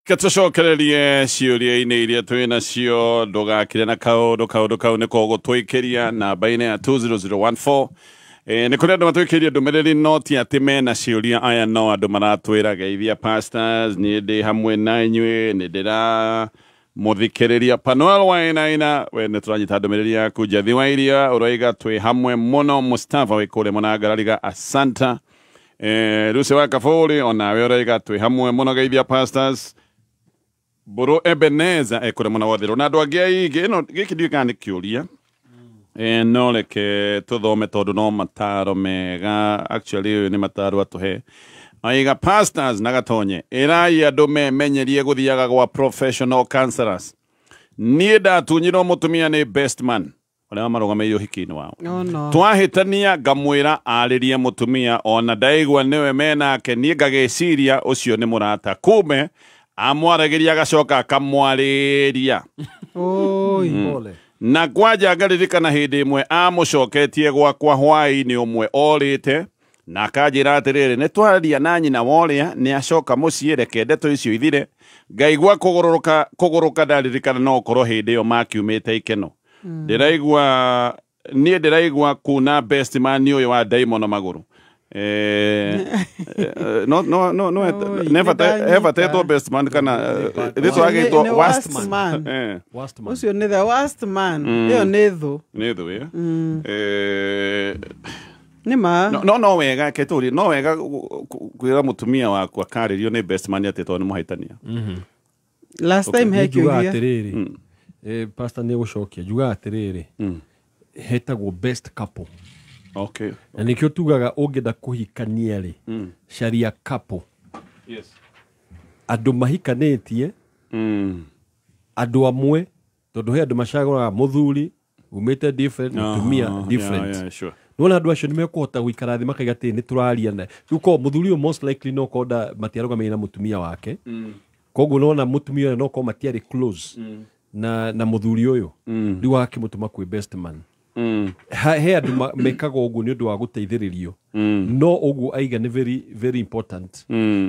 Ke tũcokererie ciũria-inĩ iria twĩ nacio. Ndũgakire na kaũndũ kau nĩko gũtũikĩria namba-inĩ ya 20014. Nĩ kũrĩ andũ matũikĩirie ndũmĩrĩri, no ti atĩ mena ciũria. Aya no andũ maratwĩra, "Geithia pastors, niĩ ndĩ hamwe na inyuĩ, nĩ ndĩra mũthikĩrĩria." Panuel Wainaina, we nĩ tũranyita ndũmĩrĩri yaku. Njathi wa iria ũroiga twĩ hamwe mũno. Mustafa wĩ kũrĩa Mũnangarariga, asanta. Lucy wa Kaburi, onawe ũroiga twĩ hamwe mũno, geithia pastors. Mbũrũ Ebeneza ekũrĩa mwena wa Thĩrũ na andũ angĩ aingĩ. Ĩno gĩkĩ ndiũĩ kana nĩ kĩũria, no reke tũthome tondũ no mataro mega. Actually, ũyũ nĩ mataro atũhe. Aiga, "Pastors na Gatonye, ĩrai andũ memenyerie gũthiaga gwa professional counselors. Niĩ ndatunyirwo mũtumia nĩ best man ũrĩa wamarũgamĩrĩire ũhiki-inĩ wao. Oh, no. Twahĩtania ngamwĩra arĩrie mũtumia, ona ndaigua nĩwe menake, niĩ ngagĩciria ũcio nĩ mũrata, kumbe amwaragĩria agacoka akamwarĩria." Oi. Pole. "Na kwanja ngaririkana hĩndĩ ĩmwe amũcoketie gwakwa hwaĩ-inĩ ũmwe orĩte, na akanjĩra atĩrĩrĩ, nĩ twaria na nyina wa ũrĩa nĩ acoka mũciĩ, reke ndeto icio ithire. Ngaigua kũgũrũka kũgũrũka, ndaririkana no ũkorwo hĩndĩ ĩyo makiumĩte ikeno. Ndĩraigua niĩ ndĩraigua kuna best man ũyũ wa ndaimono magũrũ." No no no no. Oi, He bata nĩndanyita. etwo best man kana rĩtwa Nĩ- agĩtwo nĩ worst worst man. Worst man. Ũcio nĩ the worst man. Ĩyo nĩ thũ. Nĩ thũ ĩ. Nĩ ma. No wega ketũri, no wega kwĩra mũtumia waku akarĩrio nĩ best man atĩ tondũ nĩ mũhaitania? Last time he Njugaga kĩũria. atĩrĩrĩ, pastor nĩ gũcokia, njugaga atĩrĩrĩ, hetagwo best couple. Na nĩkĩo tugaga ũngĩenda kũhikania rĩ, caria couple, andũ mahikanĩtie, andũ amwe, tondũ he andũ macagũraga mũthuri umĩte different, mũtumia different. Yeah, sure. Nĩwona andũ acio nĩ mekũhota gũikara thĩ makaiga atĩ nĩ tũraria na rĩu korwo mũthuri ũyũ most likely no korwo matiarũgamĩire na mũtumia wake, koguo nona mũtumia ũyũ no korwo matiarĩ close na mũthuri ũyũ, rĩu agakĩmũtũma kwĩ best man. He andũ mekaga ũguo nĩ ũndũ wa gũteithĩrĩrio, no ũguo aiga nĩ very, very important,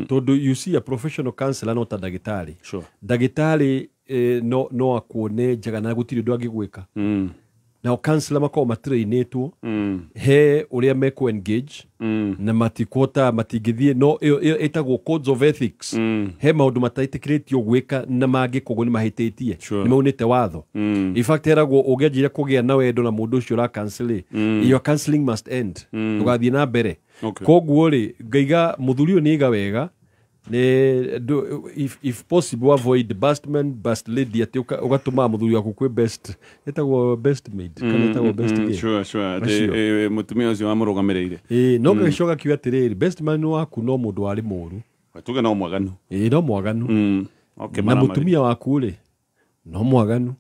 tondũ you see, a professional counselor no ta ndagĩtarĩ. Ndagĩtarĩ no akuone njega na gũtirĩ ũndũ angĩgwĩka. Nao counselor makoragwo matrainĩtwo he ũrĩa mekũ engage na matikũhota, matingĩthiĩ no ĩyo ĩtagwo codes of ethics. He maũndũ mataĩtĩkĩrĩtio gwĩka na mangĩka ũguo nĩ mahĩtĩtie, nĩ maunĩte watho. In fact, heragwo ũngĩanjĩria kũgĩa na wendo na mũndũ ũcio ũra counsel, your counseling must end, ndũgathiĩ na mbere. Koguo rĩ, ngaiga mũthuri ũyũ nĩ aiga wega nĩ if possible, avoid best man, best lady, atĩ ũgatũmaga mũthuri waku kwĩ best, ĩtagwo best maid kana ĩtagwo best gay. Sure. Atĩ, Acio. Mũtumia ũcio wamũrũgamĩrĩire. Ĩĩ, no gagĩcoka kiuga atĩrĩrĩ, best man waku no mũndũ warĩ mũru. Tuge no mwaganu. Ĩĩ, no mwaganu. Na mũtumia waku rĩ, no mwaganu,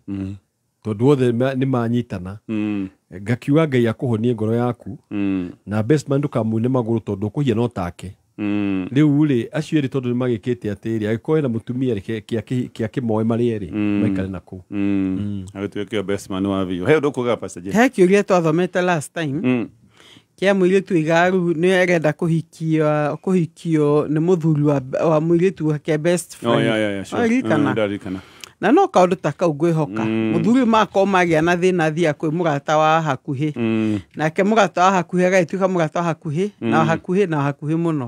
tondũ othe nĩ manyitana. Ngakiuga Ngai akũhonie ngoro yaku, na best man ndũkamune magũrũ tondũ ũkũhia no take. Rĩu rĩ, acio erĩ tondũ nĩ magĩkĩte atĩrĩ, angĩkorwo ena mũtumia rĩ, kĩa kĩmoe marĩ erĩ maikare na kũu. Agĩtuĩke best man wa biũ. He ũndũ ũkugaga, Pastor Jane? He kĩũria twathomete last time kĩa mũirĩtu iga rĩu nĩ arenda kũhikio nĩ mũthuri wa mũirĩtu wake best Oh, friend. yeah, sure. Waririkana? Ndarikana. Na no kaũndũ ta kau ngwĩhoka mũthuri makorwo magĩa na thĩna, athiaga kwĩ mũrata wa hakuhĩ, nake mũrata wa hakuhĩ agagĩtuĩka mũrata wa hakuhĩ na wa hakuhĩ na wa hakuhĩ mũno,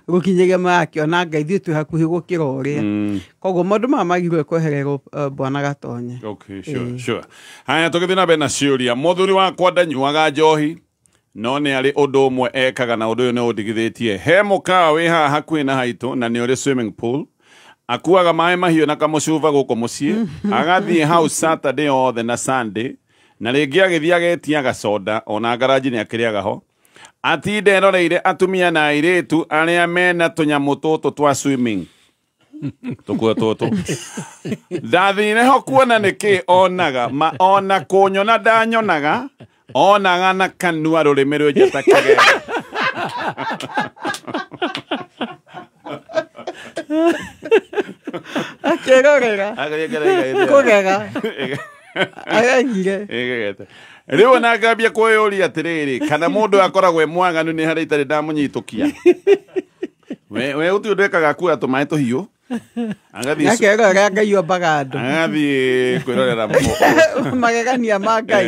gũkinyĩria marakĩona Ngai ithuĩ twĩ hakuhĩ gũkĩra ũrĩa. Koguo maũndũ maya magirwo kwehererwo, bwana Gatonye. Okay, sure. Haya, tũgĩthiĩ na mbere na ciũria. Mũthuri wakwa ndanyuaga njohi, no nĩ arĩ ũndũ ũmwe ekaga na ũndũ ũyũ nĩ ũndigithĩtie. He mũkawa wĩ haha hakuhĩ na haitũ na nĩ ũrĩ swimming pool. Akuaga maĩ mahiũ na kamũcuba gũkũ mũciĩ, agathiĩ hau Saturday othe na Sunday, na rĩngĩ agĩthiĩ agetia gacoda, ona ngaranji nĩ akĩrĩaga ho. Atinde eroreire atumia na airĩtu arĩa mena tũnyamũ tũtũ twa swimming tũkuo tũtũ. Ndathire ho kuona nĩkĩ onaga ma, ona kũnyona ndanyonaga, onaga na kanua rũrĩmĩ rwĩ njata kĩgera. Akĩrorera kũgega agagire. Ĩgegete. Rĩu ona ngambia kwĩyũria atĩrĩrĩ, kana mũndũ akoragwo e mwaganu nĩ harĩa itarĩ ndamũnyitũkia. We ũti ũndũ ekaga, kuoya tũmaĩ tũhiũ. Agathiĩ Akerorera Ngai ombaga andũ. Agathiĩ kwĩrorera magegania ma Ngai.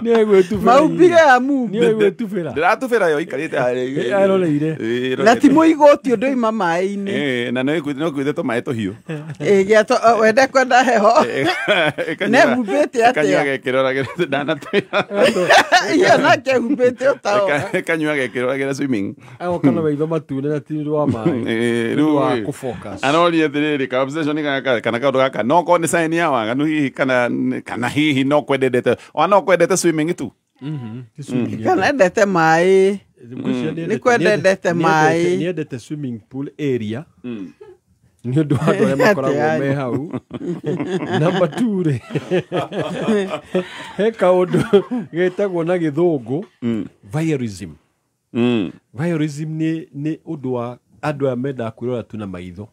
Nĩ gwĩtubĩra. Maumbire amu. Nĩ gwĩtubĩra. Ndĩratubĩra yo ikarĩte harĩa. Aroreire. Na ti mũigũ ti ũndũ ima maĩ-inĩ. Na no kwĩte tũmaĩ tũhiũ. Wende kwenda heho. Nehumbĩte atĩa? Kanyua gekĩroragĩra ndanatwĩra. Iyo nake ehumbĩte ũtao. Kanyua gekĩroragĩra swimming. Agoka na maitho matune na ti ũndũ wa maĩ. Rĩu wa kũ-focus. Aroria atĩrĩrĩ ka obsession gaka kana kaũndũ gaka no korwo nĩ sign ya waganu hihi kana hihi no kwendete ona no kwendete swimming tu. Kana endete maĩ. Nĩ kwendete maĩ. Nĩ endete swimming pool area. Nĩ ũndũ wa andũ arĩa makoragwo me hau. Number 2 rĩ. He kaũndũ getagwo na gĩthũngũ voyeurism. Voyeurism nĩ ũndũ wa andũ aya mendaga kwĩrora tu na maitho.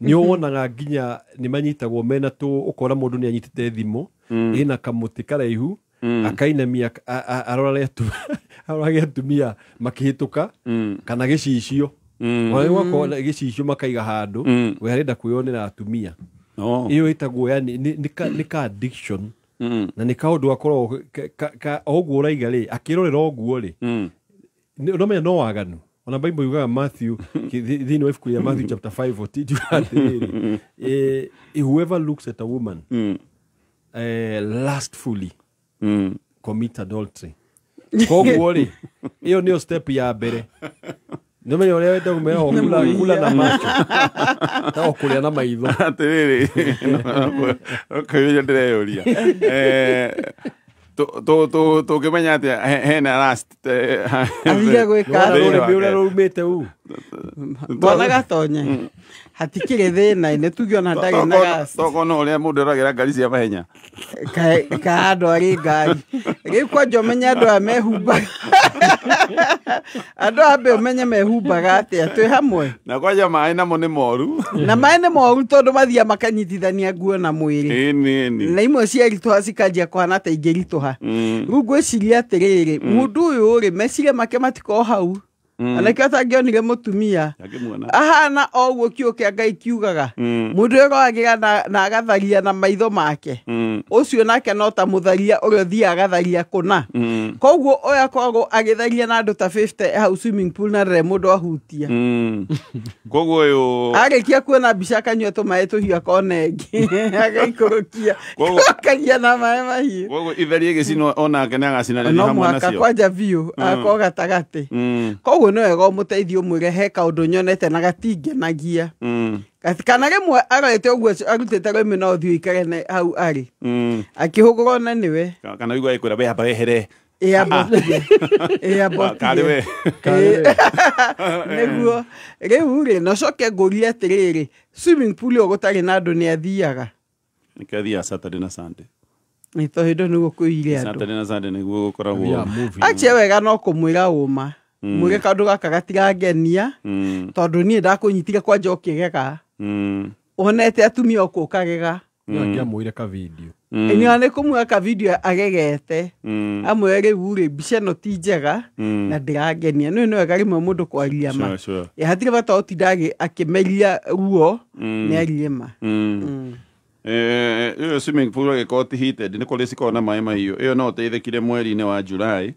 Nĩ wonaga nginya nĩ manyitagwo mena tũ ũkora mũndũ nĩ anyitĩte thimũ ĩna kamũtĩ karaihu akainamia arorage atumia makĩhĩtũka kana gĩcicio. Ona gĩcicio makaiga handũ we arenda kwĩyonera atumia. Ĩyo ĩtagwo yani nĩ ka addiction na nĩ kaũndũ gakoragwo ũguo ũraiga rĩ akĩrorera ũguo rĩ ũramenya no waganu. Ona Bible yugaga Matthew thĩinĩ wa ibuku rĩa Matthew chapter 5:14 yugaga atĩrĩrĩ whoever looks at a woman lustfully commit adultery. Koguo rĩ ĩyo nĩyo step ya mbere. Nĩmenya ũrĩa wenda kũmera kula na macho ta kũrĩa na maitho. Atĩrĩrĩ ũkĩũria ndĩreyũria tũngĩmenya atĩa hena last athire gwĩka rũrĩmĩ ũrĩa rũumĩte u bwana Gatonye hatikĩrĩ thĩna nĩ tuge ona ndarĩ na gas tokorwo no ũrĩa mũndũ eragĩra ngari cia mahenya ka andũ arĩ ngari rĩu kwanja ũmenye andũ aya mehumbaga andũ ambe ũmenye mehumbaga atĩa twĩ hamwe na kwanja maĩ namo nĩ moru na maĩ nĩ moru tondũ mathiaga makanyitithania nguo na mwĩrĩ na imwe ciaritũha cikanjia kũhana ta ingĩritũha rĩu ngwĩciria atĩrĩrĩ mũndũ ũyũ rĩ meciria make matikorwo hau anake atangĩonire mũtumia ahana o ũguo kiugo kĩa Ngai kiugaga mũndũ ũrĩa ũroragĩra na agatharia na maitho make ũcio nake no ta mũtharia ũrĩa ũthiaga agatharia kũna koguo ũyũ akoragwo agĩtharia na andũ ta 50 hau swimming pool na rĩrĩa mũndũ ahutia koguo ũyũ arĩkia kuona mbica akanyua tũmaĩ tũhiũ akona ĩngĩ agaikũrũkia akagia na maĩ mahiũ koguo itherie gĩcinwo onake nĩ agacinanĩria no hamwe mũhaka nacio kwanja biũ akorwo gatagatĩ koguo nĩ wega ũmũteithie ũmwĩre he kaũndũ nyonete na gatingenagia kana rĩmwe arorete ũguo arutĩte rũĩmĩ no ũthiĩ ũikare hau arĩ akĩhũgũra ona nĩwe kana ũigua agĩkwĩra we amba wehere ĩambotie we nĩguo rĩu rĩ na ũcoke ngũrie atĩrĩrĩ swimming pool ĩyo gũtarĩ na andũ nĩ athiaga nĩkĩo athiaga Saturday na Sunday nĩ to hĩndĩ nĩguo kũire andũ Saturday na Sunday nĩguo gũkoragwo achie wega no kũmwĩra ũma mwĩre kaũndũ gaka gatirangenia tondũ niĩ ndakũnyitire kwanja ũkĩgega wonete atumia ũkũ ũkagega angĩamwĩre ka video nĩ nĩ kũmuoya ka video agegete amwĩre rĩu rĩ mbica ĩno ti njega na ndĩrangenia nĩ nĩ wega rĩmwe mũndũ kwaria ma hatirĩ bata ũtinda akĩmeria ruo nĩ arie ma ĩyo swimming pool ĩgĩkorwo ti heated nĩ kũrĩ cikoragwo na maĩ mahiũ ĩyo no ũteithĩkire mweri-inĩ wa July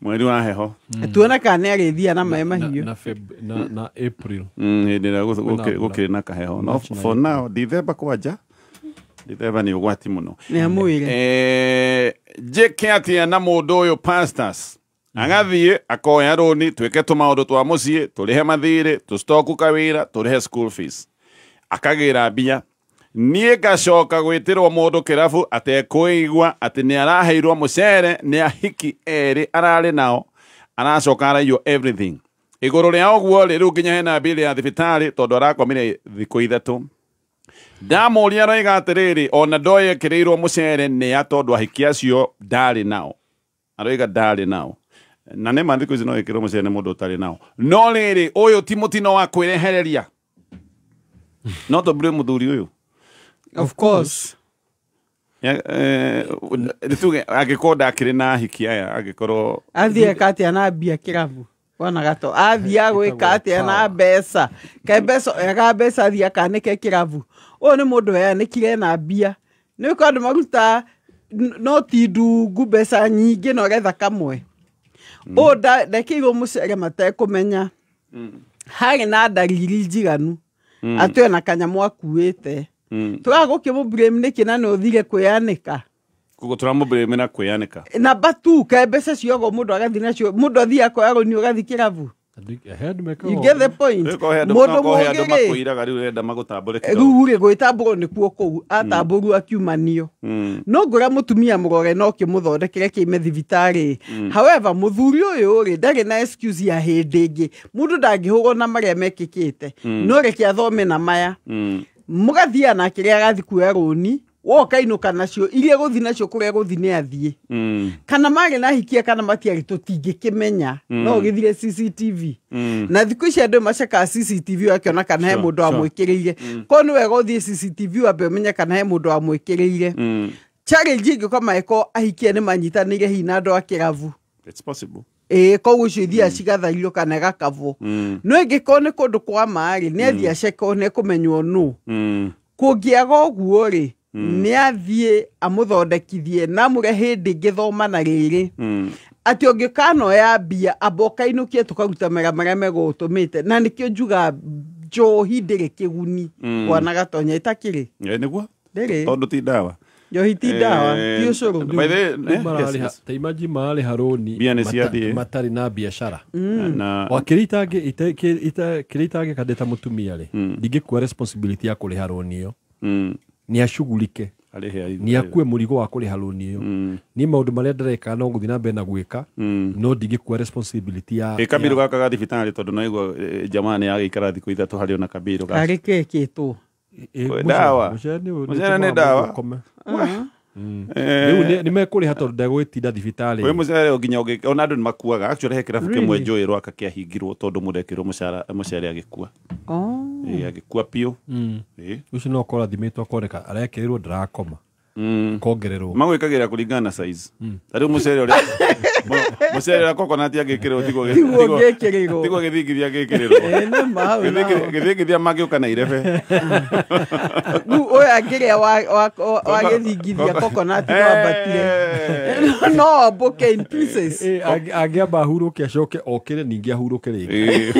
mweri wa heho tuone kana nĩ arĩthia na maĩ mahiũ na April hĩndĩ ĩrĩa gũkĩrĩ na kaheho no for now Dithemba kwanja Dithemba nĩ ũgwati mũno nĩ amwĩre njĩke atĩa na mũndũ ũyũ pastors agathiĩ akoya rũni twĩke tũmaũndũ twa mũciĩ tũrĩhe mathirĩ tũstoku kawĩra tũrĩhe school fees akagĩra mbia niĩ ngacoka gwĩtĩrwo mũndũ kĩrabu atekũigua atĩ nĩ araheirwo mũcere nĩ ahiki erĩ ararĩ nao aracoka araiywo everything igũrũ rĩa ũguo rĩ rĩu nginya hena mbili ya thibitarĩ tondũ arakomire thikũ 3 ndamũria aroiga atĩrĩrĩ ona ndoyekĩrĩirwo mũcere nĩ a tondũ ahiki acio ndarĩ nao aroiga ndarĩ nao na nĩ ma thikũ ici no ĩkĩrwo mũcere nĩ mũndũ ũtarĩ nao no rĩrĩ ũyũ ti mũtino wa kwĩrehereria no tũmbure mũthuri ũyũ Of course. Tuge angĩkorwo ndakĩrĩ na ahiki aya angĩkorwo athiĩ eka atĩa na mbia kĩrabu Bwana Gato athiĩ gwĩka atĩa na mbeca? Kaĩ mbeca oyaga mbeca athiĩ akanĩke kĩrabu. Ũyũ nĩ mũndũ weyanĩkire na mbia. Nĩ ũko andũ maruta no ti ndungu mbeca nyingĩ na ũgetha kamwe. Ũyũ ndekĩirwo mũcere matekũmenya. Harĩ na ndariri njiganu. Atĩ ona kanyamũ akuĩte. Tũragũkĩmũ blame nĩkĩ na nĩ ũthire kwĩyanĩka? Koguo tũramũ na kwĩyanĩka. Namba 2 kaĩ mbeca ciogwo mũndũ agathiĩ nacio mũndũ athiĩ akoya rũni ũgathiĩ kĩrabu. You get the point. Mũndũ mũgĩ makwĩraga rĩu ũrenda magũtambũre kĩrabu. Rĩu rĩ gwĩtambũrwo nĩkuo kũu atambũrwo akiumanio. No ngũra mũtumia mũrore no kĩmũthondekere kĩime thibitarĩ. However mũthuri ũyũ rĩ ndarĩ na excuse ya hĩndĩ ĩngĩ. Mũndũ ndangĩhũrwo na marĩa mekĩkĩte. No reke athome na maya. Mũgathiĩ nake rĩrĩa agathiĩ kuoya rũni woka inũka nacio iria gũthiĩ nacio kũrĩa gũthiĩ nĩ athiĩ. Kana marĩ na hikia kana matiarĩ tũtingĩkĩmenya. No ũgĩthire CCTV. Na thikũ ici andũ macekaga CCTV akĩona kana he mũndũ wamwĩkĩrĩire. Korwo nĩ wega ũthiĩ CCTV wambe ũmenye kana he mũndũ wamwĩkĩrĩire. Challenge ĩngĩ kwa maĩko ahikia nĩ manyitanĩire hihi na andũ a kĩrabu. It's possible. Ĩĩ koguo icio ithiaga cigathario kana igakabwo. No ĩngĩkorwo nĩ kũndũ kwa ma-rĩ nĩ athiĩ acekwo nĩ ekũmenywo nũ. Kũngĩaga ũguo rĩ nĩ athiĩ amũthondekithie na amũre hĩndĩ ĩngĩ thoma na rĩrĩ. Atĩ ũngĩkanoya mbia amba ũkainũkie tũkaruta mera marĩa megũgũtũmĩte. Na nĩkĩo njugaga njohi ndĩrĩ kĩguni. Bwana Gatonya ĩtakĩrĩ. Nĩguo? Ndĩrĩ. Tondũ ti ndawa. Njohi ti ndawa, ti ũcũrũ. Ta imagine mararĩha rũni matarĩ na biacara. Wa kĩrĩa itangĩka ndĩ ta mũtumia rĩ, ndingĩkua responsibility ya kũrĩha rũni ĩyo. Nĩ acugurike. Nĩ akue mũrigo wa kũrĩha rũni ĩyo. Niĩ maũndũ marĩa ndĩreka no gũthiĩ na mbere na gwĩka, no ndingĩkua responsibility ya kabirũ gaka ga thibitarĩ tondũ naigua jamaa nĩ agĩikara thikũ 3 harĩ ona kabirũ gaka. Karĩ kekĩtwo. Ndawa. Mũcere nĩ ndawa. Rĩu nĩ mekũrĩha tondũ ndegũgĩtinda thibitarĩ. Wĩ mũcere nginya ona andũ nĩ makuaga. Actually he kĩrabu kĩmwe njũĩ Rwaka kĩahingirwo tondũ mũndũ ekĩrwo mũcere agĩkua. Agĩkua biũ. Ũcio no ũkorwo athimĩtwo akoneka arekĩrĩrwo ndarakoma. Kongererwo. Magwĩkagĩra kũringana na size. Ta rĩu mũcere ũrĩa mũcere ũrĩa coconut angĩkĩrĩrwo tiguo gĩthingithia angĩkĩrĩrwo. Gĩthingithia mangĩũka na irebe. Rĩu ũyũ angĩrĩa wa gĩthingithia coconut no ambatire. No ambũke in pieces. Angĩamba ahurũke acoke okĩre ningĩ ahurũke rĩngĩ.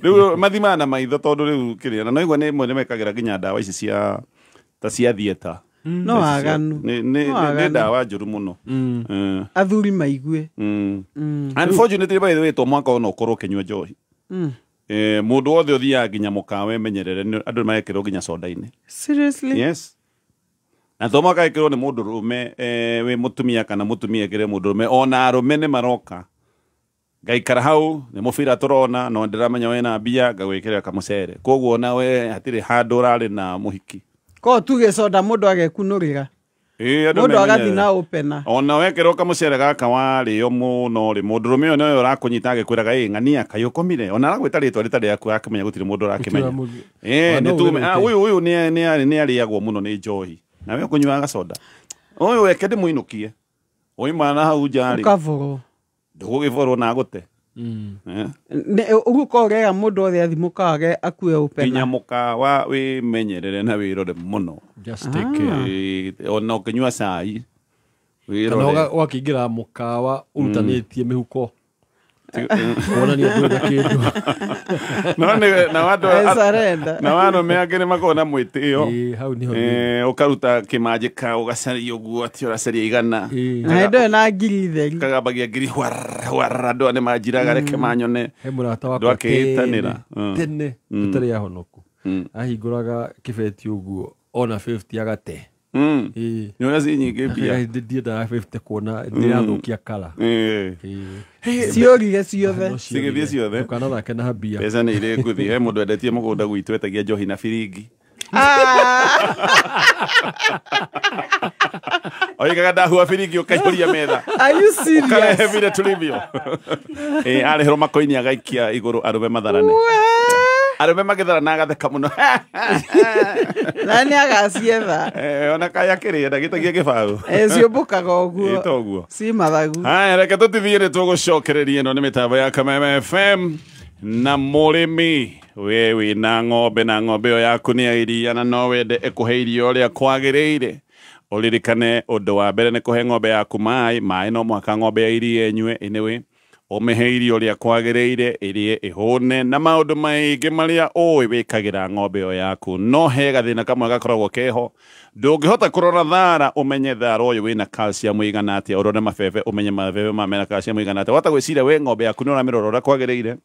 Rĩu mathimaga na maitho tondũ rĩu kĩrĩa na noigua nĩ mekagĩra nginya ndawa ici cia ta cia theatre. No aganu. Nĩ ndawa njũru mũno. Athuri maigue. Unfortunately by the way to mwaka ona ũkorwo ũkĩnyua njohi. Mũndũ wothe ũthiaga nginya mũkawa emenyerere andũ marekĩrwo nginya soda-inĩ. Seriously? Yes. Na to mwaka ĩkĩrwo nĩ mũndũ rũme wĩ mũtumia kana mũtumia ĩkĩre mũndũ rũme ona arũme nĩ maroka. Ngaikara hau nĩ mũbira tũrona no ndĩramenya wĩna mbia ngagwĩkĩrĩra kamũcere. Koguo ona we hatirĩ handũ ũrarĩ na mũhiki. Ko tuge soda mũndũ agekunũrĩra. Mũndũ agathiĩ na opena. Ona wekĩrwo kamũcere gaka warĩo mũno rĩ mũndũ rũme ũyũ nĩwe ũrakũnyita agĩkwĩraga ĩ ng'ania kaĩ ũkomire ona aragwĩta rĩtwa rĩtarĩ rĩaku akĩmenya gũtirĩ mũndũ ũrakĩmenya. Nĩ tume ũyũ nĩ arĩagwo mũno nĩ njohi. Nawe ũkũnyuaga soda. Ũyũ weke ndĩmũinũkie. Oima na hau nja rĩ. Ũkaborwo. Ndũgũgĩborwo na agũte. Ũguo korwo ũrera mũndũ othe athiĩ mũkawa akue opena. Nginya mũkawa wĩmenyerere na wĩrore mũno. Just take care. Ona ũkĩnyua cai wĩrore. Kana ũgakĩingĩra mũkawa ũrutanĩtie mĩhuko. Kuonania ndũrĩ na kĩndũ. No nĩ na andũ na arũme angĩ nĩ makoragwo na mwĩtĩo. Hau nĩho. Ũkaruta kĩmanjĩka ũgacaria ũguo atĩ ũracaria igana. Na hĩndĩ ĩyo na ngiri theri. Ũkagambagia ngiri hwarra andũ aya nĩ manjiraga reke manyone. He mũrata wakwa tene ũtarĩ ahonoku. Ahingũraga kĩbeti ũguo ona 50 agate. Nĩ ũrĩa ci nyingĩ mbia. Ndiendaga 50 kuona ndĩrathũkia kala. Ciorire ciothe. Cigĩthiĩ ciothe. Ndũkanathake na mbia. Mbeca nĩ irĩ ngũthi. He mũndũ endetie mũgũnda gwitũ etagia njohi na biringi. Oigaga ndahua biringi ũkaihũria metha. Are you serious? Ũkarehe vile tulivyo. Arĩhĩrwo makoini agaikia igũrũ arũme matharane. Arũme magĩthara na agatheka mũno. Na nĩ agacietha. Ona kaya kĩrĩa ndagĩtagia gĩbaũ. Ciũmbũkaga ũguo. Ĩ toguo. Ci mathagu. Haya, reke tũtithie nĩ tũgũcokereria. Ĩno nĩ mĩtambo ya Kameme FM na mũrĩmi we wĩna ng'ombe na ng'ombe ĩyo yaku nĩ ya iria na no wende ĩkũhe iria ũrĩa kwagĩrĩire. Ũririkane ũndũ wa mbere nĩ kũhe ng'ombe yaku maĩ. Maĩ no mũhaka ng'ombe ya iria ĩnyue anyway. Ũmĩhe irio ũrĩa kwagĩrĩire, ĩrĩe ĩhũne na maũndũ maingĩ marĩa ũĩ wĩkagĩra ng'ombe ĩyo yaku. No he gathĩna kamwe gakoragwo keho, ndũngĩhota kũrora thara ũmenye thara ũyũ wĩna calcium ĩigana atĩa, ũrore mabebe ũmenye mabebe maya mena calcium ĩigana atĩa. Wata gwĩciria we ng'ombe yaku nĩ ũramĩrora ũrĩa kwagĩrĩire,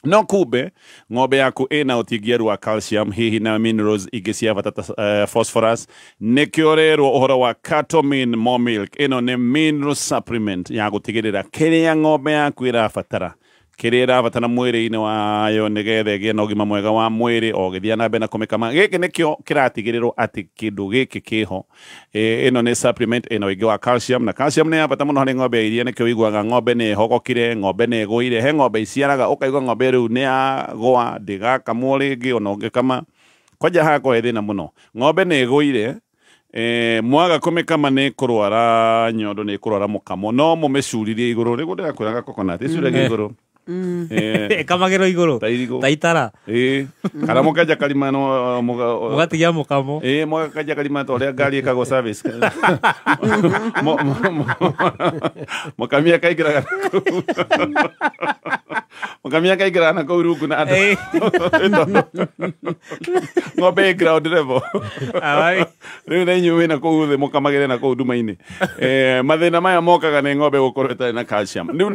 no kumbe ng'ombe yaku ĩna ũtingiaru wa calcium hihi na minerals ingĩ cia bata ta phosphorus. Nĩkĩo ũrerwo ũhoro wa Catomin More Milk. Ĩno nĩ mineral supplement ya gũtigĩrĩra kĩrĩa ng'ombe yaku ĩrabatara, kĩrĩa ĩrabatara mwĩrĩ-inĩ wayo nĩgetha ĩgĩe na ũgima mwega wa mwĩrĩ o gĩthiĩ na mbere na kũmĩkama. Gĩkĩ nĩkĩo kĩratigĩrĩrwo atĩ kĩndũ gĩkĩ kĩho. Ĩno nĩ supplement ĩna ũingĩ wa calcium, na calcium nĩ ya bata mũno harĩ ng'ombe ya iria. Nĩkĩo ũiguaga ng'ombe nĩ ĩhogokire, ng'ombe nĩ ĩgũire. He ng'ombe iciaraga ũkaigua ng'ombe rĩu nĩ yagũa, ndĩgakamwo rĩngĩ ona ũngĩkama. Kwanja hakwa he thĩna mũno, ng'ombe nĩ ĩgũire, mwaga kũmĩkama nĩ kũrwara nyondo, nĩ kũrwara mũkamo, no mũmĩcuririe igũrũ. Rĩu ndĩrakwĩraga coconut ĩcuragia igũrũ. Ĩkamagĩrwo igũrũ ta itara. Kana mũkenja karima no mũgatigia mũkamo. Mũkenja karima ta ũrĩa ngari ĩkagwo service. Mũkamia kaingĩraga mũkamia kaingĩraga na kũu rungu na andũ. Ng'ombe ĩ ground level. Rĩu na inyuĩ wĩna kũu thĩ mũkamagĩre na kũu nduma-inĩ. Mathĩna maya mokaga nĩ ng'ombe gũkorwo ĩtarĩ na calcium. Rĩu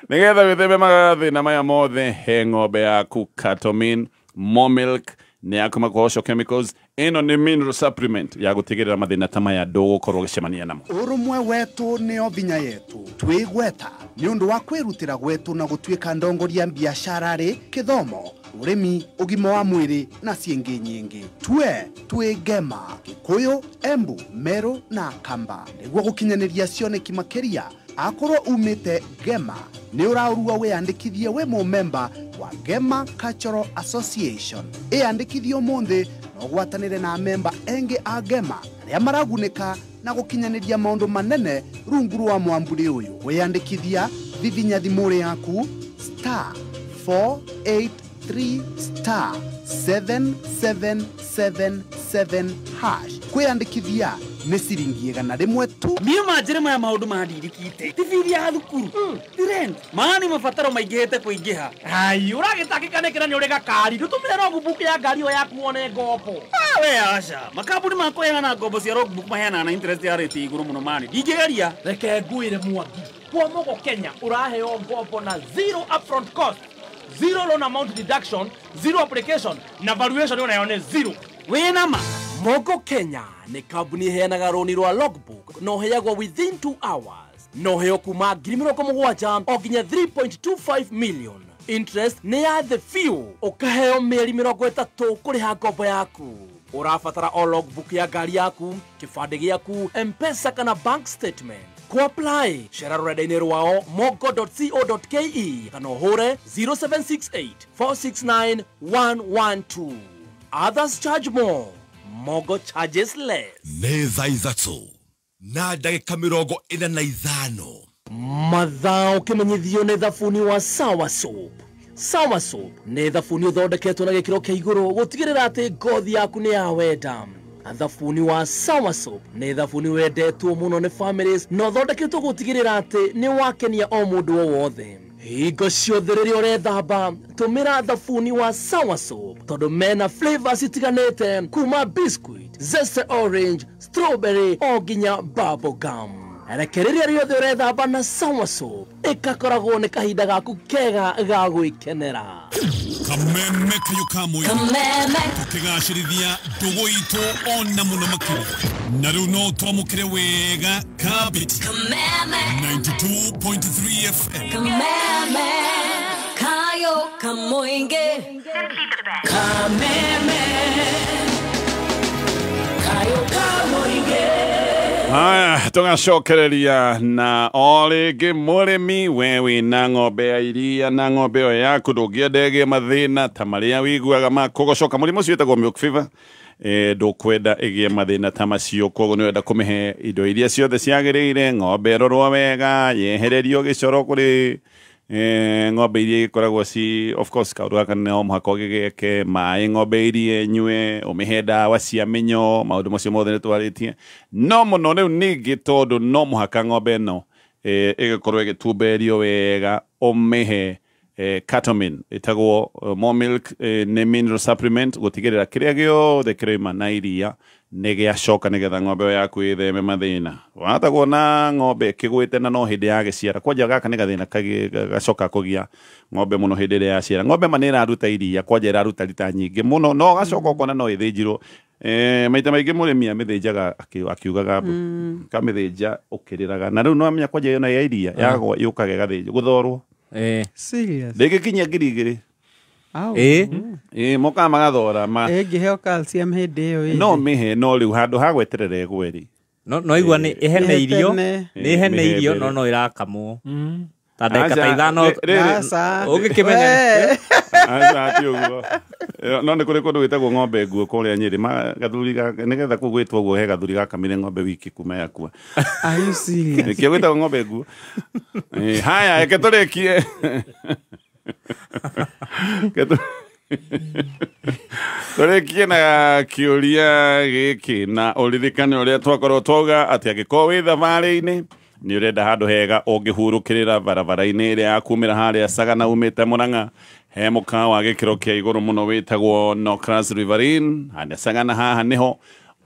nĩgetha wĩtheme mathĩna maya mothe, he ng'ombe yaku Catomin More Milk nĩ ya kuma kwa Osho Chemicals. Ĩno nĩ mineral supplement ya gũtigĩrĩra mathĩna ta maya ndũgũkorwo ũgĩcemania namo. Ũrũmwe wetu nĩo binya yetu twĩgweta nĩ ũndũ wa kwĩrutĩra gwetu na gũtuĩka ndongoria biacara rĩ kĩthomo ũrĩmi ũgima wa mwĩrĩ na ciĩngĩ nyingĩ. Twe twĩ Gema Gĩkũyũ, Embu, Meru na Kamba nĩguo gũkinyanĩria cioneki makĩria. Akorwo umĩte Gema nĩ ũraũrua wĩyandĩkithie wĩ mũmemba wa Gema Cultural Association. Ĩyandĩkithie ũmũthĩ na ũgwatanĩre na memba engĩ a Gema arĩa maragunĩka na gũkinyanĩria maũndũ manene rungu rwa mwamburi ũyũ. Wĩyandĩkithia vivinya thimũ yaku star 483 star 7777 hash. Kwĩyandĩkithia nĩ ciringi 100 tu. Niĩ manjĩre maya maũndũ mandirikite ti bithi ya thukuru ti rent maani mabataro maingĩhĩte kũingĩha. Ai ũragĩtangĩka nĩkĩ na nĩ ũrĩ gakari ndũtũmĩre logbook ya ngari ĩyo yaku wone ngombo. We aca makambuni ma kũheana ngombo cia logbook maheanaga na interest ya rate igũrũ mũno mani ndingĩgeria. Reke ngwĩre Mwangi, kwa Mogo Kenya ũraheo ngombo na zero upfront cost, zero loan amount deduction, zero application na valuation onayo nĩ zero. Wĩna ma Mogo Kenya nĩ kambuni ĩheanaga rũni rwa logbook na ũheagwo within 2 hours na ũheo kuma 70,000 o nginya 3.25 million. Interest nĩ ya the few, ũkaheo mĩeri 30 kũrĩha ngombo yaku. Ũrabatara o logbook ya ngari yaku, kĩbandĩ gĩaku, M-Pesa kana bank statement. Ku-apply cera rũrenda-inĩ rwao mogo.co.ke kana ũhũre 0768 469 112. Others charge more, Mogo charges less. Nĩ thaa 3 na ndagĩka 45. Mathaa ũkĩmenyithio nĩ thabuni wa Sawa Soap. Sawa Soap nĩ thabuni ũthondeketwo na gĩkĩro kĩa igũrũ gũtigĩrĩra atĩ ngothi yaku nĩ ya wenda. Thabuni wa Sawa Soap nĩ thabuni wendetwo mũno nĩ families na ũthondeketwo gũtigĩrĩra atĩ nĩ wakenia o mũndũ o wothe. Hingo ciothe rĩrĩa ũrethamba tũmĩra thabuni wa Sawa Soap tondũ mena flavors itiganĩte kuma biscuit, zeste orange, strawberry o nginya bubble gum. Reke rĩrĩa rĩothe ũrethamba na Sawa Soap ĩgakoragwo nĩ kahinda gaku kega ga gwĩkenera. Kameme kayo kamwe tukigacĩrithia ndũgũ itũ ona mũno makĩria na rĩu no twamũkĩre wega Kabiti Kameme 92.3 FM. Kameme kayo kamoinge Kameme kayo kamoinge. Haya, Tũgacokereria na o rĩngĩ mũrĩmi we wĩna ng'ombe ya iria na ng'ombe ĩyo yaku ndũngĩenda ĩgĩe mathĩna ta marĩa wĩiguaga ma kũgocoka mũrimũ ũcio wĩtagwo milk fever. Ndũkwenda ĩgĩe mathĩna ta macio, koguo nĩ ũrenda kũmĩhe indo iria ciothe ciagĩrĩire, ng'ombe ĩrorwo wega, yehererio gĩcoro kũrĩ ng'ombe iria ikoragwo ci, of course kaũndũ gaka no mũhaka ũgĩgeke, maĩ ng'ombe iria ĩnyue, ũmĩhe ndawa cia mĩnyoo, maũndũ macio mothe nĩ twarĩtie. No mũno rĩu ningĩ tondũ no mũhaka ng'ombe ĩno ĩgĩkorwo ĩgĩtumberio wega, ũmĩhe Catamine ĩtagwo more milk, nĩ mineral supplement gũtigĩrĩra kĩrĩa gĩothe kĩrauma na iria nĩ gĩacoka nĩgetha ng'ombe ĩyo yaku ĩtheme mathĩna. Wahota kuona ng'ombe ĩkĩgwĩte na no hĩndĩ ya gĩciara, kwanja gaka nĩ gathĩna gacoka kũgia ng'ombe mũno hĩndĩ ĩrĩa yaciara. Ng'ombe ma nĩ ĩraruta iria, kwanja ĩraruta rita nyingĩ mũno, no gacoka ũkona no ĩthĩnjirwo. Maita maingĩ mũrĩmi amĩthĩnjaga akiugaga kamĩthĩnja ũkĩrĩraga, na rĩu no amenya kwanja ĩno ya iria yagwa yũkaga ĩgathĩnjwo gũthorwo. Serious. Ndĩngĩkinyia 2000. Mokaga magathora ma ĩngĩheo calcium hĩndĩ ĩyo. No mĩhe, no rĩu handũ ha gweterera ĩgwe rĩ, no igua nĩ ĩhene irio, nĩ ĩhene irio no no ĩrakamwo ta ndagĩka ta ithano ũngĩkĩmenya. Aca ti ũguo. No nĩ kũrĩ kũndũ gwĩtagwo ng'ombe nguo kũrĩa Nyĩrĩ, gathuri nĩgetha kũu gwĩtwo ũguo he gathuri gakamire ng'ombe wiki kuma yakua. Are you serious? Nĩkĩo gwĩtagwo ng'ombe nguo. Haya, reke tũrĩkie. Tũrĩkie na kĩũria gĩkĩ na ũririkane ũrĩa twakorwo twauga atĩ angĩkorwo wĩ thabarĩ-inĩ nĩ ũrenda handũ hega ũngĩhurũkĩrĩra barabara-inĩ ĩrĩa ya kumĩra harĩa Sagana umĩte Murang'a, he mũkawa wa gĩkĩro kĩa igũrũ mũno wĩtagwo Nocras Riverine. Harĩa Sagana haha nĩho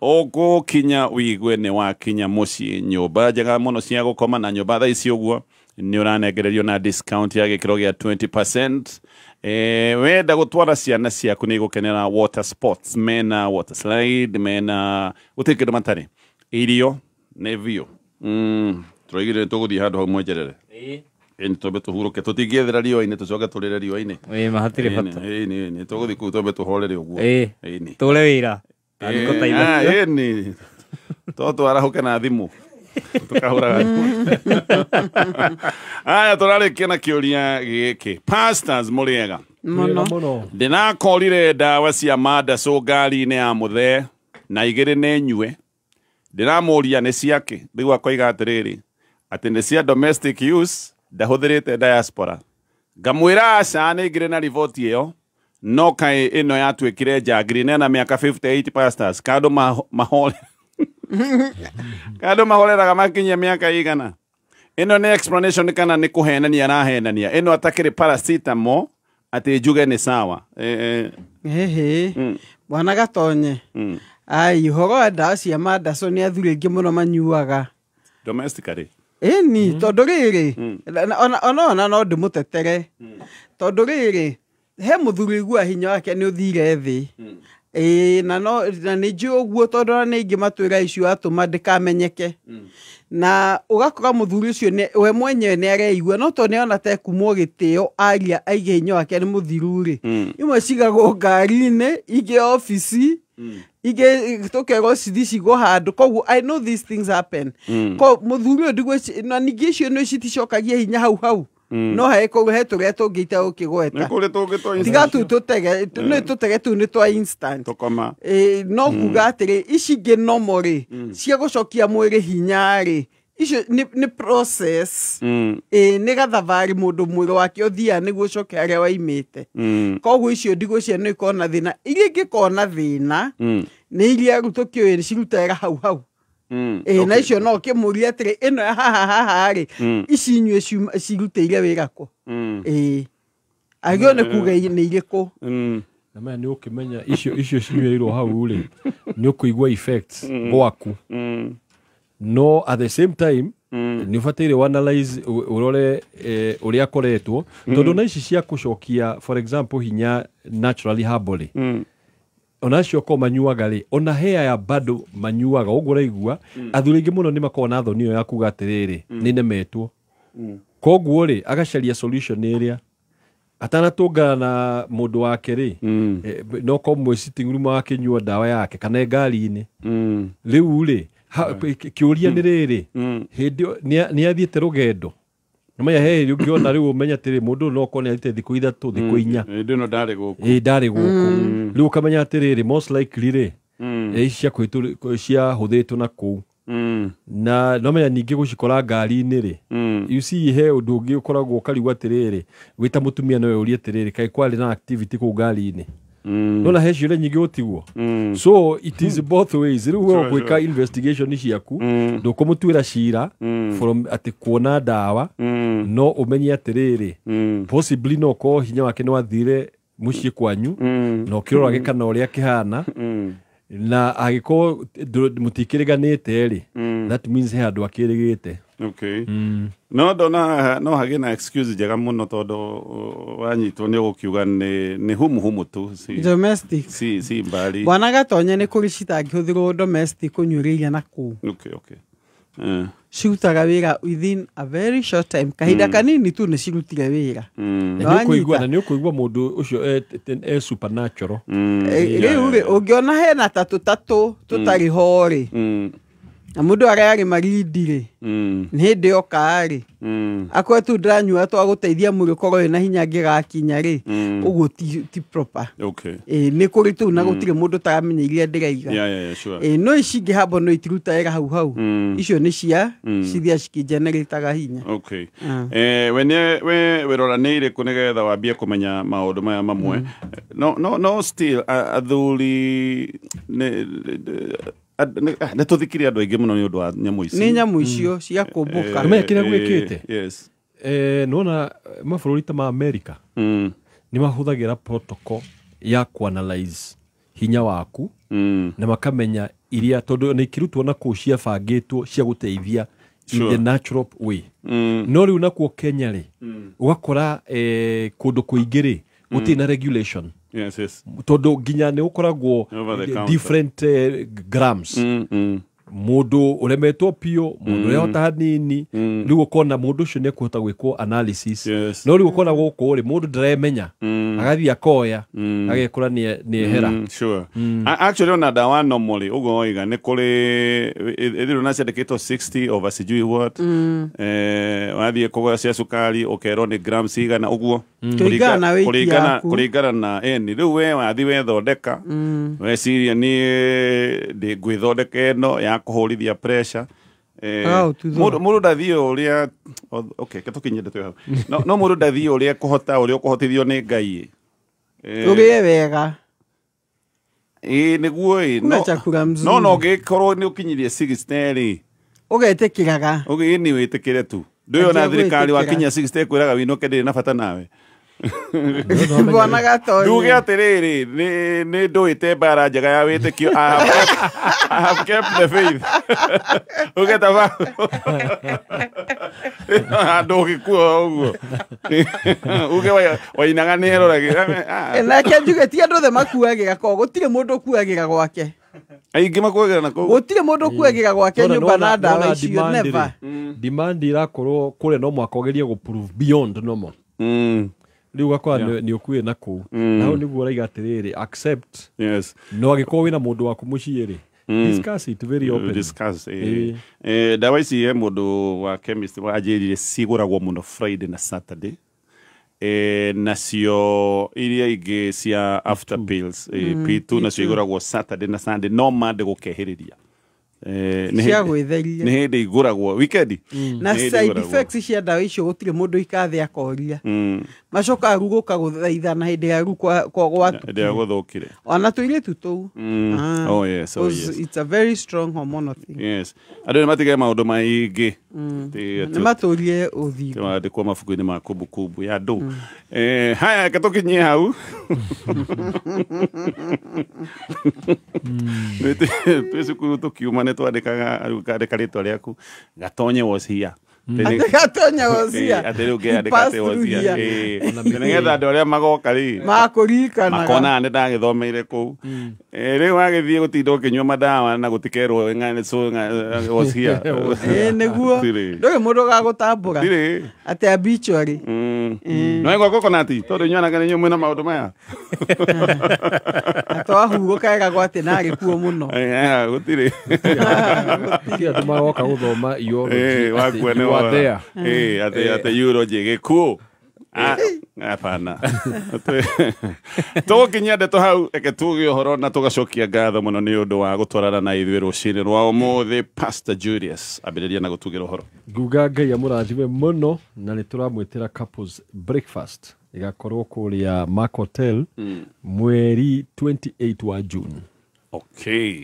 ũgũkinya wĩigue nĩ wakinya mũciĩ, nyũmba njega mũno cia gũkoma na nyũmba thaa ici ũguo nĩ ũranengererio na discount ya gĩkĩro gĩa 20%. Wenda gũtwara ciana ciaku nĩ igũkenera water sports, mena water slide, mena gũtirĩ kĩndũ matarĩ, irio nĩ biũ. Tũraigire tũgũthiĩ handũ hau mwenjerere. Ĩĩ twambe tũhurũke, tũtingĩethera riũa-inĩ tũcoke tũrĩre riũa-inĩ. Ĩĩ mahatirĩ bata. Ĩĩ tũgũthiĩ kũu twambe tũhorere ũguo. Ĩĩ tũre wĩra. Ĩĩ to twarahũke na thimũ tũkahũraga. Aya tũrarĩkia na kĩũria gĩkĩ. Pastors mũrĩega mũno. Ndĩnakorire ndawa cia mandacũ ngari-inĩ ya mũthee na igĩrĩ nĩ nyue. Ndĩramũria nĩ ciake, rĩu akoiga atĩrĩrĩ atĩ nĩ cia domestic use, ndahũthĩrĩte diaspora. Ngamwĩra aca nĩ ngĩrĩ na riboti ĩyo, no kaĩ ĩno yatuĩkire njangiri nena mĩaka 58 pastors kandũ mahore kandũ mahoreraga makinyia mĩaka igana. Ĩno nĩ explanation kana nĩ kũhenania arahenania? Ĩno atakĩrĩ paracetamol atĩ njuge nĩ sawa. Hehe bwana Gatonye, ai ũhoro wa ndawa cia mandacũ nĩ athuri aingĩ mũno manyuaga domestically. Ĩni tondũ rĩrĩ ona no ndĩmũtetere tondũ rĩrĩ he mũthuri ũiguaga hinya wake nĩ ũthire thĩ. Ĩĩ na no na nĩ njũĩ ũguo tondũ ona nĩ aingĩ matwĩra icio atũma ndĩkamenyeke. Na ũgakora mũthuri ũcio we mwenyewe nĩ areigua no tondũ nĩona ta ekumwo gĩtĩo aria aige hinya wake nĩ mũthiru rĩ, imwe cigagwo ngari-inĩ, ingĩ obici, ingĩ tũkerwo cithi cigwo handũ. Koguo I know these things happen. Ko mũthuri ũyũ ndigwĩci na ningĩ icio nĩ citicokagia hinya hau hau. No he koguo he tũrĩa tũngĩita ũkĩgweta tiga tu tũtege nĩ tũtege tu nĩ twa instant. No kuga atĩrĩ ici ingĩ normal rĩ cia gũcokia mwĩrĩ hinya rĩ icio nĩ process. Nĩ gathabarĩ mũndũ mwĩrĩ wake ũthiaga nĩguo ũcoke harĩa waimĩte. Koguo icio ndigwĩciria nĩ ikorwo na thĩna. Iria ingĩkorwo na thĩna nĩ iria rĩu tũkĩũĩ cirutaga hau hau. Na icio no ũkĩmũria atĩrĩ ĩno ya haha haha rĩ ici inyuĩ cirutĩire wĩra kũ? Agĩrĩirwo nĩ kuga nĩ irĩkũ. Na maya nĩ ũkĩmenya icio cinyuĩrĩirwo hau rĩ nĩ ũkũigua effects gwaku. No at the same time nĩ ũbataire analyze ũrore ũrĩa akoretwo tondũ na ici cia gũcokia for example hinya naturally herbally ona acio ko manyuaga rĩ ona hea ya bado manyuaga ũguo ũraigua athuri aingĩ mũno nĩ makoragwo na thoni ĩyo ya kuga atĩrĩrĩ nĩ nemetwo. Koguo rĩ agacaria solution ĩrĩa atanatũngana na mũndũ wake rĩ no ko mwĩ sitting room akĩnyua ndawa yake kana ngari-inĩ rĩu rĩ Kĩũria nĩ rĩrĩ, hĩndĩ nĩ athiĩte rũgendo. Nĩmenya he hĩndĩ ũngĩona rĩu ũmenye atĩrĩ mũndũ no okorwo nĩ athiĩte thikũ 3 thikũ 4. Hĩndĩ ĩno ndarĩ gũkũ. Ĩĩ ndarĩ gũkũ. Rĩu ũkamenya atĩrĩrĩ most likely rĩ ici ciahũthĩrĩtwo na kũu. Na no menya ningĩ gũcikora ngari-inĩ rĩ, you see he ũndũ ũngĩ ũkoragwo ũkarigwo atĩrĩrĩ, wĩ ta mũtumia no ũrie atĩrĩrĩ, kaĩ kwarĩ na activity kũu ngari-inĩ. Nona he ciũria nyingĩ gũtigwo. So it is both ways. Rĩu we ũgwĩka investigation ciaku, ndũkũmũtuĩra cira from atĩ kuona ndawa, no ũmenye atĩrĩrĩ, possibly no ũkorwo hinya wake nĩ wathire mũciĩ kwanyu, na ũkĩrora kana ũrĩa kĩhana, na angĩkorwo mũtikĩrĩganĩte rĩ, that means he handũ akĩrĩgĩte. Okay. No ndona no hagĩe na excuse njega mũno tondũ wanyitwo nĩ ũgũkiuga nĩ humu humu tu si domestic si mbari. Bwana Gatonye nĩ kũrĩ citangĩhũthĩrwo domestic kũnyuĩrĩria na kũu. Okay, okay. Cirutaga wĩra within a very short time, kahinda kanini tu nĩ cirutire wĩra. Na nĩ ũkũigua mũndũ ũcio e supernatural. Rĩu rĩ ũngĩona hena tatũ tũtarĩ ho rĩ, na mũndũ arĩa arĩ marindi rĩ, nĩ hĩndĩ yoka rĩ, akorwo tu ndĩranyua twa gũteithia mwĩrĩ ũkorwo wĩna hinya ngĩgakinya rĩ, ũguo ti proper. Okay. Nĩ kũrĩ tũu na gũtirĩ mũndũ ũtaramenya iria ndĩraiga. Yeah, sure. No ici ingĩ hambo no itiruta wĩra hau hau. Icio nĩ cia cithia cikĩgenerataga hinya. Okay. We wĩrora nĩ irĩkũ nĩgetha wambie kũmenya maũndũ maya mamwe. No still athuri nĩ tũthikire andũ aingĩ mũno nĩ ũndũ wa nyamũ ici. Nĩ nyamũ icio cia kũmbũka. Nĩmenya kĩrĩa gwĩkĩte? Yes. Nĩwona mabũrũri ta ma America nĩ mahũthagĩra protocol ya kuanalyze hinya waku, na makamenya iria tondũ nĩ ikĩrutwo na kũu ciabangĩtwo cia gũteithia in the natural way. No rĩu nakuo Kenya rĩ, ũgakora kũndũ kũingĩ rĩ gũtirĩ na regulation. Yes, yes. Tondũ nginya nĩ ũkoragwo different grams. Mũndũ ũremetwo piũ, mũndũ ũrehota hanini, rĩu ũkona mũndũ ũcio nĩ ekũhota gwĩkwo analysis. No rĩu ũkona gũkũ rĩ, mũndũ ndaremenya, agathiĩ akoya, agekora nĩ ehera. Sure. Actually ona ndawa normally ũguo woiga nĩ kũrĩ ĩthirwo na ciandĩkĩtwo 60 over sijui what. Wathiĩ kũgũra cia cukari ũkerwo nĩ grams igana ũguo. Kũringana na eni. Rĩu we wathiĩ wethondeka, weciria niĩ ndĩngwĩthondeka ĩno ya kũhũrithia pressure. Mũndũ ndathiĩ ũrĩa, okay, tũkinyie ndeto ĩyo hau. No mũndũ ndathiĩ ũrĩa kũhota ũrĩa ũkũhotithio nĩ Ngai. Ũrĩe wega. Ĩĩ nĩguo ĩ. No ũngĩkorwo nĩ ũkinyirie 60 rĩ, ũgetĩkĩraga. Ĩni wĩtĩkĩre tu. Ndũĩ ona thirikari wakinya 60 ĩkwĩraga wĩinũke ndĩrĩ na bata nawe. Bwana Gatonye. Nduge atĩrĩrĩ, nĩ ndũĩte mbara njega ya wĩtĩkio. I have kept the faith. Ũgeta ba andũ ũgĩkua ũguo. Uge wainaga nĩ eroragĩra. Nake njuge ti andũ othe makuagĩra ko, gũtirĩ mũndũ ũkuagĩra gwake. Aingĩ makuagĩra na kũu. Gũtirĩ mũndũ ũkuagĩra gwake nyũmba na ndawa icio, never. Demand irakorwo kũrĩa no mũhaka ũgerie gũ prove beyond normal. Rĩu ũgakora nĩ ũkuĩ na kũu. Na hau nĩguo ũraiga atĩrĩrĩ, accept. Yes. No angĩkorwo wĩna mũndũ waku mũciĩ rĩ, discuss it very openly. Discuss. Ndawa ici he mũndũ wa chemist wanjĩrire cigũragwo mũno Friday na Saturday. Nacio iria ingĩ cia after pills, P2 nacio igũragwo Saturday na Sunday, no Monday gũkehĩrĩria. Cia gwĩtheria. Nĩ hĩndĩ igũragwo weekend. Na side effects cia ndawa icio gũtirĩ mũndũ ikathĩ akoria. Macokaga rĩu gũka gũthaithana hĩndĩ ya rĩu gwatũkire. Hĩndĩ ya gũthũkire. Ona tũirĩtu tũu. Oh yes, oh yes. It's a very strong hormonal thing. Yes. Andũ nĩ matige maũndũ maingĩ. Nĩ matũrie ũthingu. Mandĩkwo mabuku-inĩ ma kumbukumbu ya andũ. Haya, reke tũkinyie hau. Twĩ cukuru tũkiuma nĩ twandĩkaga, ũkandĩka rĩtwa rĩaku, Gatonye was here. Atĩ gatonya wocia. Atĩ rĩu ngĩandĩka atĩ wocia. Nĩgetha andũ arĩa magoka rĩ makũririkanaga makona nĩ ndagĩthomeire kũu. Rĩu wagĩthiĩ gũtinda ũkĩnyua madawa na gũtikerwo wocia. Nĩguo ndũrĩ mũndũ ũgagũtambũra atĩ obituary. No ĩgwa coconut tondũ inyuĩ anake nĩ inyuĩ mwĩna maũndũ maya. Atwahurũka ĩragwo atĩ narĩ kuo mũno. Gũtirĩ. Andũ magoka gũthoma urology. Wakua nĩ wora. Atĩ urology gĩkuũ. Hapana. Tũgũkinyia ndeto hau, reke tuge ũhoro na tũgacokia ngatho mũno nĩ ũndũ wa gũtwarana na ithuĩ rũcinĩ rwa ũmũthĩ. Pastor Julius, ambĩrĩria na gũtugĩra ũhoro. Nguga Ngai amũrathime mũno, na nĩ tũramwĩtĩra couples breakfast ĩgakorwo kũrĩa Mark Hotel mweri 28 wa June.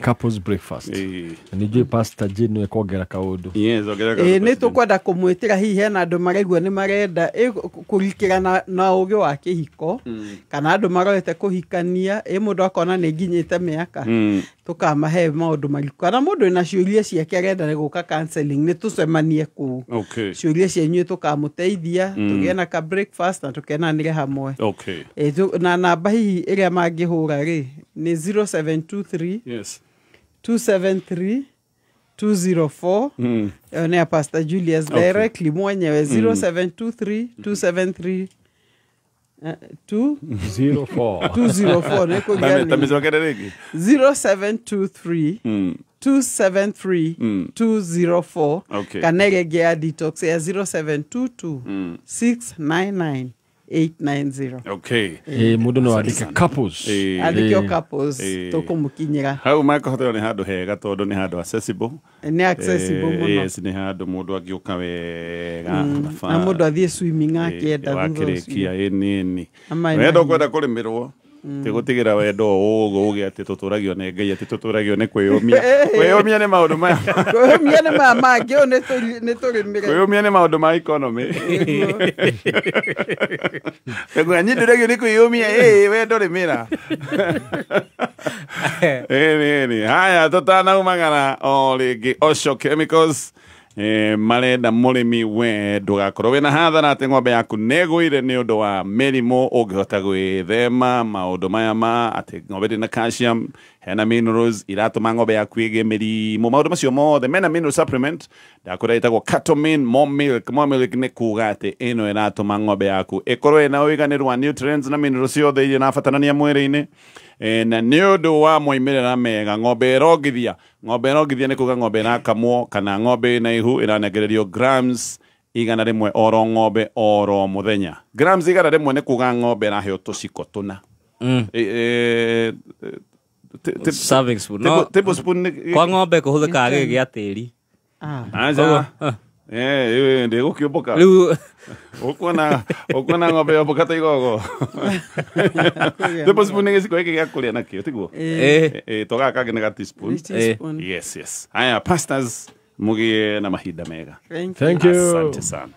Couples breakfast. Na nĩ njũĩ Pastor Jane nĩwe kuongera kaũndũ. Yes, ongerera kaũndũ. Nĩ tũkwenda kũmwĩtĩra, hihi hena andũ maraigua nĩ marenda kũrikĩra na ũgĩ wa kĩhiko, kana andũ marorete kũhikania, mũndũ akona nĩ nginyĩte mĩaka, tũkamahe maũndũ mariku, kana mũndũ wĩna ciũria ciake arenda nĩ gũka counseling, nĩ tũcemanie kũu. Ciũria cianyu tũkamũteithia, tũgĩe na ka breakfast na tũkenanĩre hamwe. Na namba hihi ĩrĩa mangĩhũra rĩ nĩ 0723 273 204. Ĩyo nĩ ya Pastor Julius directly mwenyewe, 0723 273 2 04. 204 nĩ kũgĩa. Tamĩcokere rĩngĩ. 0723 273 204. Kana ĩrĩa ĩngĩ ya detox ya 0722 699 890. Mũndũ no andĩke couples. Andĩke o couples, tũkũmũkinyĩra. Hau Mark Hotel nĩ handũ hega tondũ nĩ handũ accessible. Nĩ accessible mũno. Yes, nĩ handũ mũndũ angĩũka wega. Na mũndũ athiĩ swimming akĩenda thutha ũcio. Wakĩrĩkia ĩnini. Ama ĩna Wendo hinya. kwenda kũrĩmĩrwo ti gũtigĩra wendo ũguo uge atĩ tũtũragio nĩ Ngai, atĩ tũtũragio nĩ kwĩyũmia. Kwĩyũmia nĩ maũndũ maya. Kwĩyũmia nĩ maya mangĩ, ũyũ nĩ tũrĩmĩre. Kwĩyũmia nĩ maũndũ ma economy. Nĩguo niĩ ndũragio nĩ kwĩyũmia, we ndũrĩmĩra. Ĩĩ, haya tũtanaumagara o rĩngĩ, Osho Chemicals marenda mũrĩmi we ndũgakorwo wĩna hathara atĩ ng'ombe yaku nĩĩgũire nĩ ũndũ wa mĩrimũ, ũngĩhota gwĩthema maũndũ maya ma atĩ ng'ombe ndĩ na calcium, hena minerals iratũma ng'ombe yaku ĩgĩe mĩrimũ, maũndũ macio mothe mena mineral supplement ndakwĩra ĩtagwo Catomin More Milk. More Milk nĩ kuga atĩ ĩno ĩratũma ng'ombe yaku ĩkorwo ĩna ũiganĩru wa nutrients na minerals ciothe iria irabatarania mwĩrĩ-inĩ. Na nĩ ũndũ wa moimĩrĩra mega, ng'ombe ĩrongithia, ng'ombe ĩrongithia nĩ kuga ng'ombe ĩrakamwo kana ng'ombe ĩna ihu ĩranengererio grams 100 oro ng'ombe oro mũthenya. Grams 100 nĩ kuga ng'ombe ĩraheo tũciko tũna. Serving spoon. No, tablespoon nĩ kwa ng'ombe kũhũthĩkaga gĩkĩ gĩa tĩri. Aca. Ndĩgũkĩũmbũka. Rĩu Ũkuona ng'ombe yombũka ta igogo. Tablespoon nĩ gĩciko gĩkĩ gĩa kũrĩa nakĩo, tiguo? To gaka kangĩ nĩ ga teaspoon. Nĩ teaspoon. Yes. Haya, pastors, mũgĩe na mahinda mega. Thank Thank you. Asante sana.